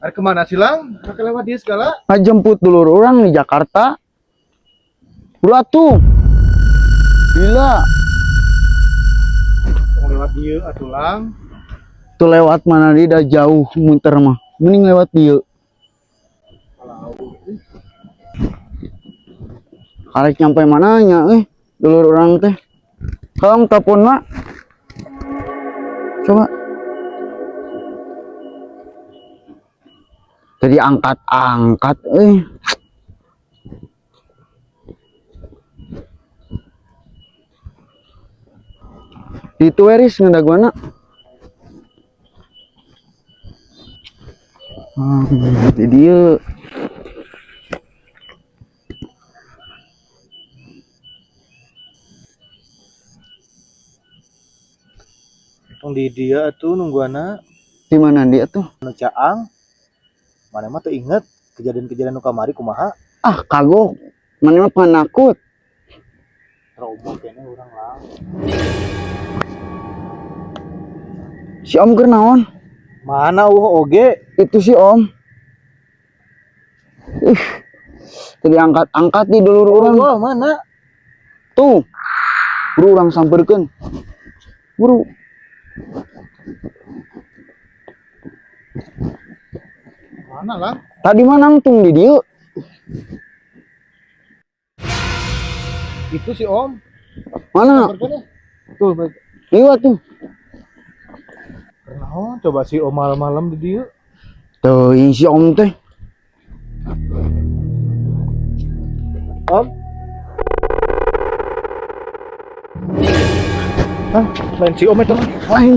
Arek kemana sih, Lang? Pakai lewat dia segala. Ngajemput dulur orang di Jakarta. Buru atuh. Gila, Tong lewat dia atuh, Lang. Tuh lewat mana dia dah jauh muter mah. Mending lewat dia. Karek nyampe mananya dulur orang teh. Kalau telepon mak. Coba. Jadi angkat-angkat. Itu Eris ngedaguana. Di dia. Tong di dia atuh nungguana. Di mana dia tuh? Nu caang. Mana mah teu inget kejadian-kejadian nu kamari kumaha? Ah, kagok. Mana mah penakut. Trauma kayaknya urang, Lang. Si Om keur naon? Mana euweuh oge? Itu si Om. Ih. Tadi angkat-angkat di dulur urang. Wah, mana? Tuh. Buru urang samperkeun. Buru. Mana, Lang? Tadi mah nangtung di dieu. Itu si Om. Mana? Samperkeun ya. Tuh, baik. Liwat tuh. Naon coba si Om malam-malam di dieu? Tuh, ini si Om teh. Om. Hah, lain si Om itu. Lain.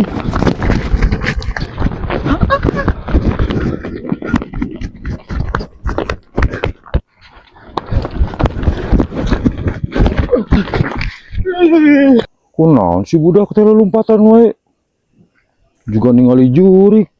Kunaon si budak teh lompatan wae. Juga ningali jurik.